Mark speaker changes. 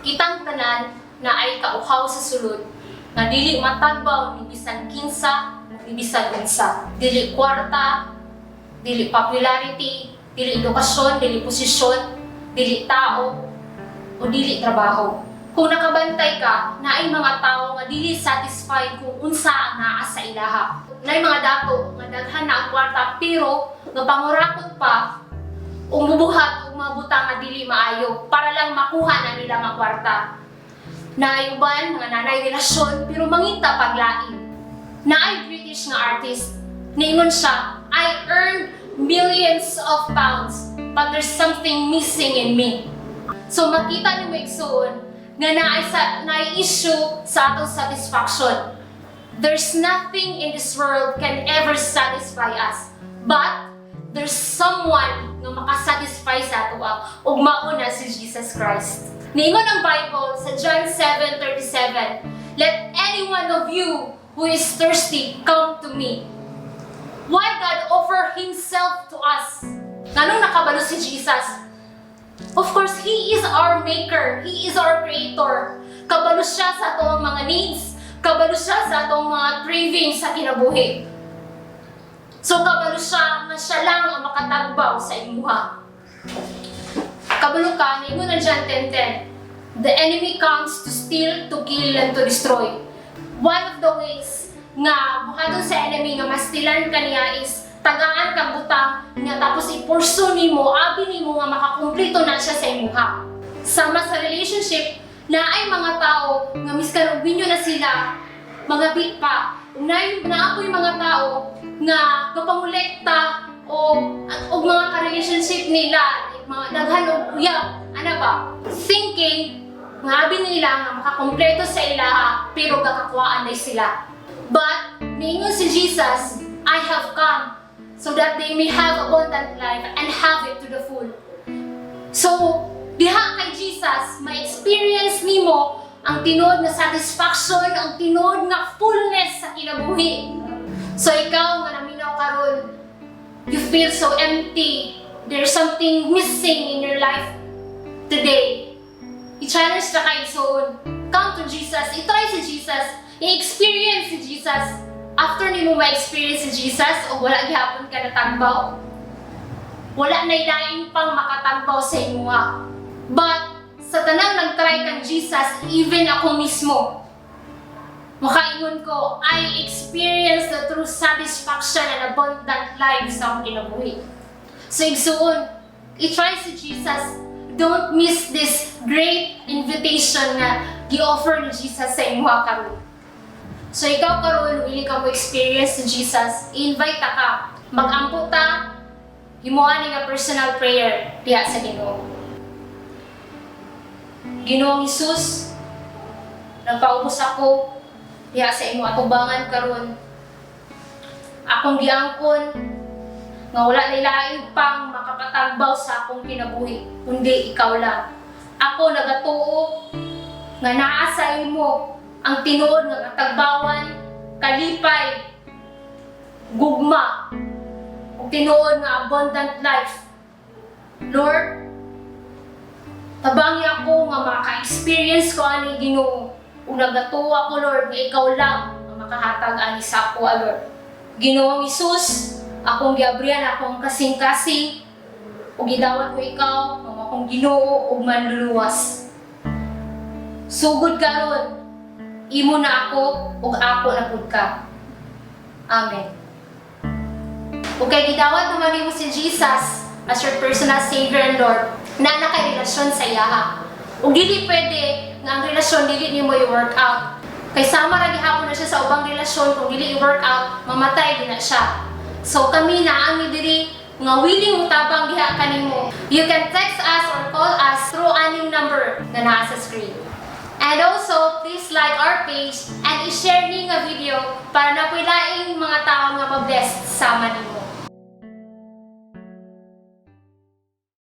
Speaker 1: Kitang tanan naay kauhaw sa sulod nga dili matagbaw ni bisan kinsa, ni bisan unsa. Dili kwarta, dili popularity, dili edukasyon, dili posisyon, dili tao, o dili trabaho. Kung nakabantay ka, naay mga tao nga dili satisfied kung unsa ang naa sa ilaha. Naay mga dato nga daghan na ang kwarta pero nga pangurakot pa ug mubuhat og mga butang nga dili maayo para lang makuha na nila nga kwarta. Naay uban nga naa nay relasyon pero mangita pag lain. Naay British nga artist. Niingon siya, "I earned millions of pounds, but there's something missing in me." So makita nimo, igsuon, nga naay issue sa atong satisfaction. There's nothing in this world can ever satisfy us. But there's someone nga makasatisfy sa ato ug mao na si Jesus Christ. Niingon ang Bible sa John 7:37, "Let any one of you who is thirsty come to me." Why God offer Himself to us? Nganong nakabalo si Jesus? Of course, He is our maker. He is our creator. Kabalo siya sa atong mga needs. Kabalo siya sa atong mga cravings sa kinabuhi. So kabalo siya nga siya lang ang makatagbaw sa imuha. Kabalo ka, niingon ang John 10:10, "The enemy comes to steal, to kill, and to destroy." One of the ways nga buhaton sa enemy nga mastilan ka niya is tagaan kang butang nga tapos i-pursue nimo, abi nimo nga makakumpleto na siya sa imuha. Sama sa relationship, naay mga tao nga miskan og minyo na sila, mga pa. Ug naay naa poy mga tao nga kapangolekta o mga ka-relationship nila, like mga daghan og uyab, ana ba? Thinking nga abi nila nga makakumpleto sa ilaha, pero gakakuhaan na sila. But niingon si Jesus, "I have come so that they may have abundant life and have it to the full." So, diha kay Jesus, ma-experience nimo ang tinuod nga satisfaction, ang tinuod nga fullness sa kinabuhi. So ikaw nga naminaw karon, you feel so empty. There's something missing in your life today. I-challenge na ka, igsoon. Come to Jesus. I-try si Jesus. I-experience si Jesus. After nimo ma-experience si Jesus, o wala gihapon ka natagbaw, wala na lain pang makatagbaw sa imuha. But sa tanang nag-try kang Jesus, even ako mismo, makaingon ko, I experienced the true satisfaction and abundant life sa akong kinabuhi. So igsuon, i-try si Jesus. Don't miss this great invitation nga gi-offer ni Jesus sa imuha karon. So ikaw karon, willing ka mo experience si Jesus, i-invite ta ka. Mag-ampo ta, himuan ni nga personal prayer diha sa Ginoo. Ginoong Hesus, nagpaubos ako diha sa imong atubangan karon. Akong giangkon nga wala na lain pang makapatagbaw sa akong kinabuhi, kundi ikaw lang. Ako nagatuo nga naa sa imo ang tinuod nga katagbawan, kalipay, gugma, ug tinuod nga abundant life. Lord, tabangi ako nga maka-experience ko ani, Ginoo. Ug nagatuo ako, Lord, nga ikaw lang ang makahatag ani sa ako, Lord. Ginoong Hesus, akong giabrihan akong kasing-kasing ug gidawat ko ikaw ang akong Ginoo ug Manluluwas. Sugod karon, imo na ako ug ako na pud ka. Amen. Okay, gidawat naman nimo si Jesus as your personal Savior and Lord, naa na kay relasyon sa iyaha. Ug dili pwede nga ang relasyon dili nimo i-work out. Kay sama ra gihapon na siya sa ubang relasyon, kung dili i-work out, mamatay din na siya. So kami naa mi diri nga willing mutabang diha kanimo. You can text us or call us through aning number na naa sa screen. And also, please like our page and i-share ni nga video para naa poy laing mga tao nga ma-blessed sama nimo.